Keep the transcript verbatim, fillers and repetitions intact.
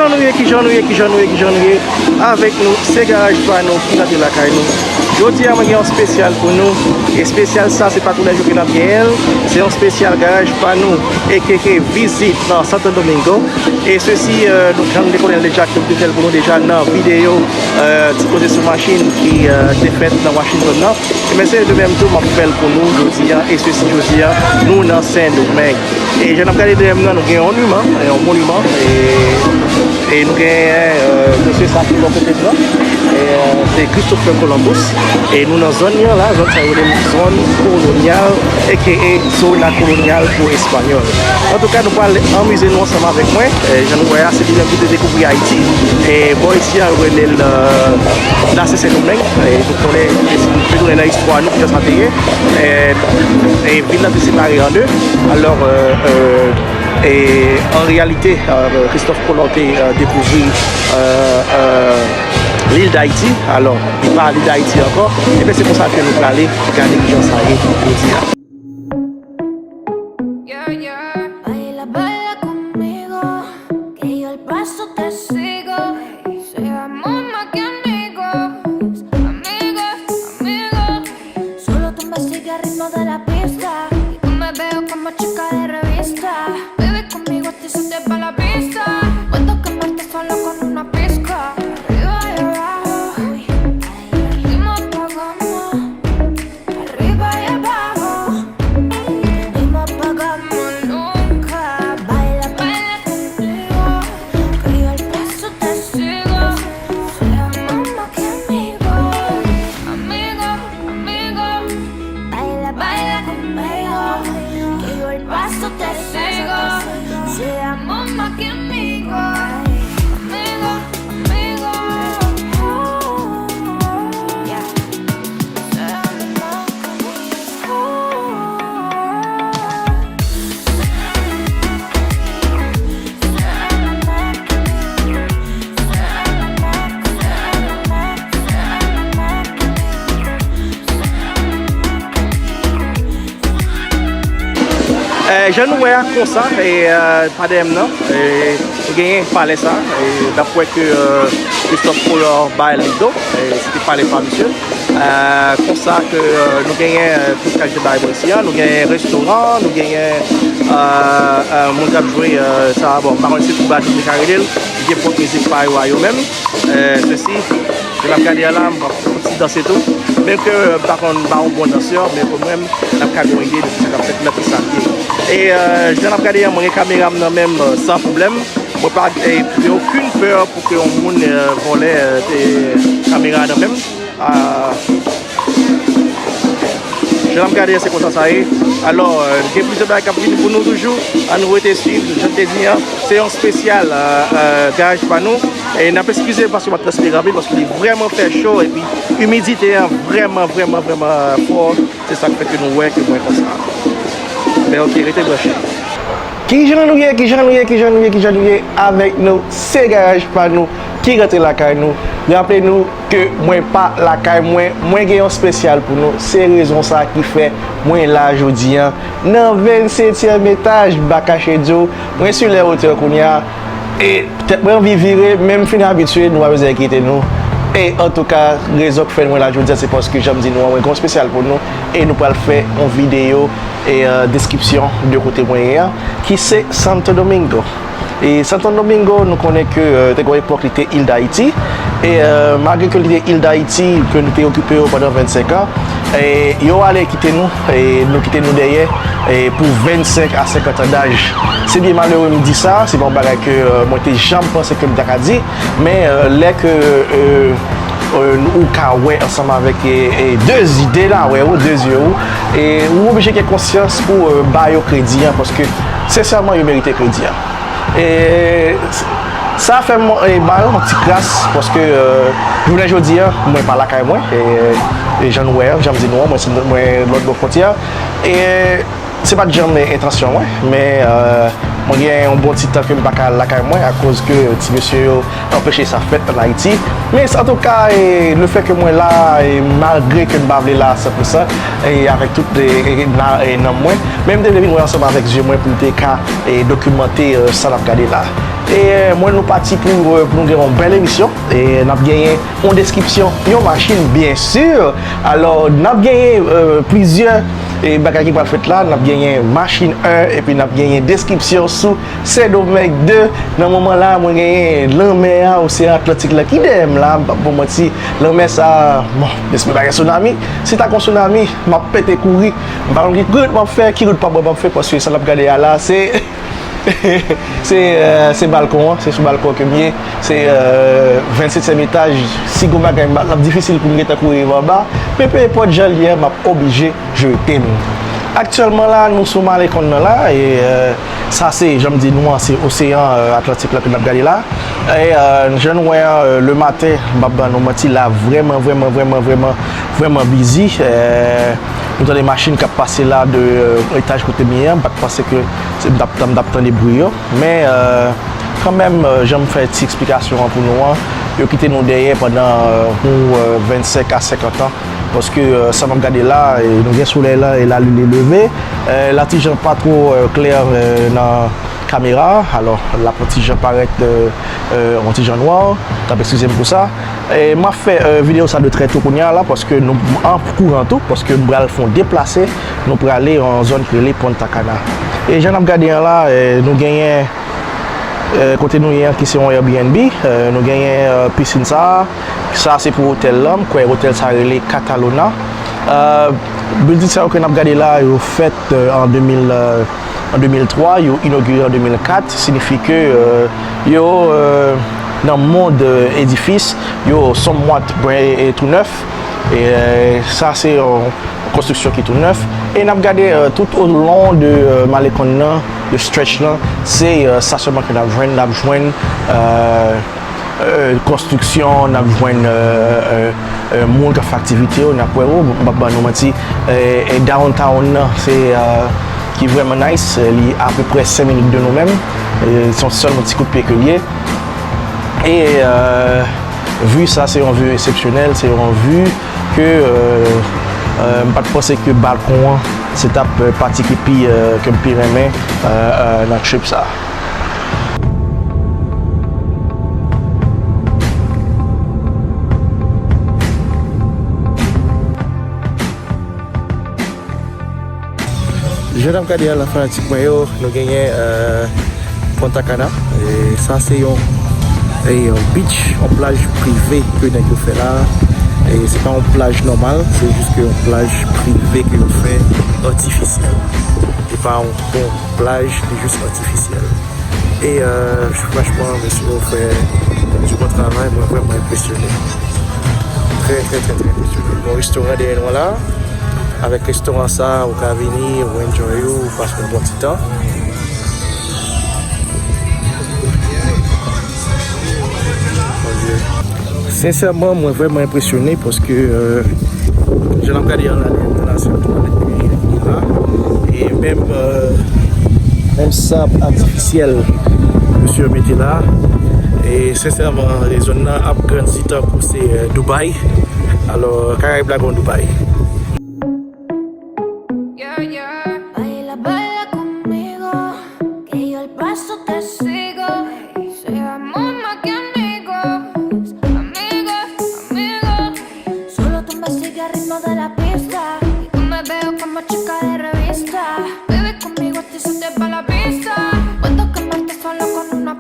Kijan nou ye, kijan nou ye, kijan nou ye, kijan nou ye? Avèk nou, se Garaj Pa Nou ki rantre lakay nou. Jodi a, mwen gen yon espesyal pou nou. Espesyal sa, se pa toulèjou ke n ap genyen l. Se yon espesyal Garaj Pa Nou, A K A vizit nan Santo Domingo. E sesi, euh, nou, jan nou te konnen l deja, ke m te fè l pou nou deja nan videyo, euh, Ti Koze sou Machin ki, euh, te fèt nan Washington nan. Ebyen, se de menm tou, m ap fè l pou nou jodi a. E sesi, jodi a, nou nan Sendomeng. E jan n ap gade dèyè m nan, nou gen yon moniman, yon moniman, e, e nou gen, euh, mesye sa ki bò kote m nan, e, euh, se Christopher Columbus, e nou nan zòn li an la, zòn sa yo rele zòn kolonyal, A K A zona kolonyal pou espanyòl. Antouka, nou pral anmize nou ansanm avèk mwen, e, jan nou wè a, se li menm ki te dekouvri Ayiti, e bò isi a, yo rele l, euh, Lase Sendomeng, e nou konnen, e si nou retounen nan istwa nou, kijan sa te ye, e, e vil la te separe an de. Alò, euh, euh, e an reyalite, euh, Christophe Colomb te, euh, dekouvri, euh, euh, lil Dayiti. Alò, li pa lil Dayiti ankò. Ebyen, se konsa ke nou prale gade kijan sa ye jodi a. Yeah, yeah. Baila, baila conmigo, que yo el paso te sigo. Seamos más que amigos, amigos, amigos. Solo tú me sigues al ritmo de la pista. Y tú me veo como chica de revista. Baby, conmigo a ti se te va la vista. Puedo quemarte solo con una pizca. Arriba y abajo, uy, ay, ay. Encima apagamos. Arriba y abajo, no apagamos nunca. Baila, baila conmigo, que yo el paso te sigo. Seamos más que amigos, amigos, amigos. Baila, baila conmigo, que yo el paso te sigo. Seamos más que amigos, amigos, amigos. Yeah. Eh, jan nou wè a konsa, e, eh, pa dèyè m nan, e, nou genyen palè sa, e, n ap wè ke, eh, Christophe Colomb bay li do, e, se te palè pa misye. Eh, konsa ke, eh, nou genyen, eh, tout kalite bagay bò isi a. Nou genyen restoran, nou genyen, eh, eh, moun k ap jwe, eh, sa, bon, m pa konn si tout batik yo ka rele l, li gen pwòp mizik pa yo a yo menm. Eh, sesi, jan n ap gade a la, m ap fouti danse tou. Menm ke, eh, m pa konn, m pa yon bon dansè, men omwen, n ap ka gen yon ide de sa k ap fèt nan ki sa l ye. E, eh, jan n ap gade a, mwen gen kamera m nan men m, eh, san pwoblèm. Mwen pa, eh, gen okenn pè pou ke yon moun, eh, vòlè, eh, te, kamera a nan men m. Ah, jan n ap gade, se konsa sa ye. Alò, eh, gen plizyè bagay k ap vini pou nou toujou. Ann rete swiv, jan m te di an, se yon espesyal, eh, eh, Garaj Pa Nou. E n ap eskize paske m ap transpire anpil, paske li vrèman fè cho, epi imidite an vrèman, vrèman, vrèman, eh, fò. Se sa k fè ke nou wè ke mwen konsa. Men oke, rete branche. Kijan nou ye, kijan nou ye, kijan nou ye, kijan nou ye? Avèk nou, se Garaj Pa Nou ki rantre lakay nou. Raple nou ke mwen pa lakay mwen, mwen gen yon espesyal pou nou. Se rezon sa ki fè mwen la jodi an. Nan vennsetyèm etaj, Back Caché Dio, mwen sou lè wotè kounye a. E tèt mwen anvi vire, men m fin abitye, nou pa bezwen enkyete nou. E antouka, rezon k fè mwen la jodi a, se paske jan m di nou an, mwen gen yon espesyal pou nou. E nou pral fè yon videyo e, eh, deskripsyon de kote mwen ye an, ki se Santo Domingo. E Santo Domingo, nou konnen ke, eh, te gen yon epòk li te il Dayiti. E, eh, malgre ke li te il Dayiti, ke nou te okipe yo pandan vennsenk an, e yo ale kite nou, e nou kite nou dèyè, e pou vennsenk a senkant an daj. Se byen malere m di sa, se pa yon bagay ke, eh, mwen te janm panse ke m ta ka di, men, eh, lè ke, eh, eh, ou ka wè ansanm avèk, e, e, de zide la, wè ou, de zye ou, e ou oblije gen konsyans pou, eh, ba yo kredi an, paske sensèman yo merite kredi an. E sa fè m, e, ba yo yon ti kras, paske, eh, jounen jodi an, mwen pa lakay mwen, e, e jan nou wè an, jan m di nou an, mwen se, mwen lòt bò fwontyè a. E Se pa t janm entansyon mwen, men, eh, mwen gen yon bon ti tan ke m pa ka al lakay mwen akoz ke ti mesye yo anpeche sa fèt ann Ayiti. Men antouka, e, lefèt ke mwen la, e, malgre ke m pa vle la san pou san, e, avèk tout, e, e, na-, e, nanm mwen, men m te vle vin wè ansanm avèk zye mwen pou m te ka, e, dokimante, eh, sa n ap gade la. E, euh, mwen, nou pati pou, euh, pou nou gen yon bèl emisyon. E n ap genyen yon deskripsyon yon machin, byen si. Alò, n ap genyen, euh, plizyè, e, bagay ki pral fèt la. N ap genyen machin en, epi n ap genyen deskripsyon sou Sendomeng de. Nan moman la, mwen genyen lanmè a, Oseyan Atlantik la, ki dèyè m la, m p ap ba w manti. Lanmè sa, bon, m espere pa gen sounami. Si ta gen sounami, m ap pete kouri. M pa konn ki wout m ap fè, ki wout pa bò m ap fè, paske sa n ap gade a la, se Se, euh, se balkon an, se sou balkon ke m ye. Se, euh, vennsetyèm etaj. Si gon bagay, m, l ap difisil pou m gentan kouri rive anba. Men pe enpòt jan l ye a, m ap oblije jete m. Aktyèlman la, nou sou Malecon nan la, e, euh, sa se, jan m di nou an, se Oseyan, euh, Atlantik la ke n ap gade la. E, euh, jan nou wè an, euh, le maten, m p ap ba nou manti, la vrèman, vrèman, vrèman, vrèman, vrèman bizi. Euh, nou tande machin k ap pase la de, euh, etaj kote m ye an, m pa t panse ke se, m t ap, m t ap tande bri yo. Men, euh, kanmenm, euh, jan m fè ti eksplikasyon an pou nou an, yo kite nou dèyè pandan, euh, yon, euh, vennsenk a senkant an. Paske, euh, sa m ap gade la, e nou gen solèy la, e lalin li leve. Euh, la ti jan pa twò, euh, klè, euh, nan kamera a. Alò, l ap yon ti jan parèt, euh, euh, yon ti jan nwa. N ap eskize m pou sa. E m ap fè, euh, videyo sa de trè to kounye a la, paske nou an kouran tou, paske m pral fè yon deplase, nou prale yon zòn ki rele Punta Cana. E jan n ap gade an la, euh, nou genyen, euh, kote nou ye an ki se yon Airbnb, euh, nou genyen, euh, pisin sa a, sa se pou otèl lan, m kwè otèl sa rele Catalona. Euh, building sa yo ke n ap gade la, yo fèt, euh, an de mil, euh, an de mil twa, yo inogire an de mil kat, siyifi ke, euh, yo, euh, nan mond, euh, edifis, yo somewhat brand e tou nèf. E, euh, sa se yon konstriksyon ki tou nèf. E n ap gade, euh, tout o lon de, euh, Malecon nan, de stretch lan, se, euh, sa sèlman ke n ap jwenn, n ap jwenn, euh, euh, konstriksyon, n ap jwenn, euh, euh, euh, moun k ap fè aktivite yo, n ap wè, oh, m p ap ban nou manti, euh, euh, downtown nan, se, euh, ki vrèman nice, euh, li apeprè senk minit de nou menm, euh, se yon sèlman ti kout pye ke l ye. E, euh, vi sa, se yon vi eksepsyonèl, se yon vi ke, euh, euh, m pa t panse ke balkon an, se t ap, euh, pati ki pi, euh, ke m pi renmen, euh, euh, nan trip sa. Jan n ap gade a la, fanatik mwen yo, nou genyen, euh, Punta Cana. E sa se yon, e yon beach, yon plaj prive ke nèg yo fè la. E se pa yon plaj nòmal, se jis ke yon plaj prive ke yo fè atifisyèl. Li pa yon bon plaj, li jis atifisyèl. E, euh, franchman, mesye yo fè du bon travay, mwen vrèman enpresyone. Trè, trè, trè, trè enpresyone. Bon restoran dèyè nou an la. Avèk restoran sa, ou ka vini, ou enjoy ou, ou pase yon bon ti tan. Sensèman, mwen vrèman enpresyone paske, euh, jan n ap gade an la, nan la, se twalèt ki la. E menm, euh, menm sab atifisyèl misye yo mete la. E sensèman, zòn nan ap grandi tankou se, euh, Dubai. Alò, Karayib la gon Dubai. Yeah, yeah. Baila, baila conmigo, que yo el paso te sigo. Seamos más que amigos, amigos, amigos. Solo tú me sigues al ritmo de la pista. Y tú me veo como chica de revista. Baby, conmigo a ti se te va la vista. Puedo quemarte solo con una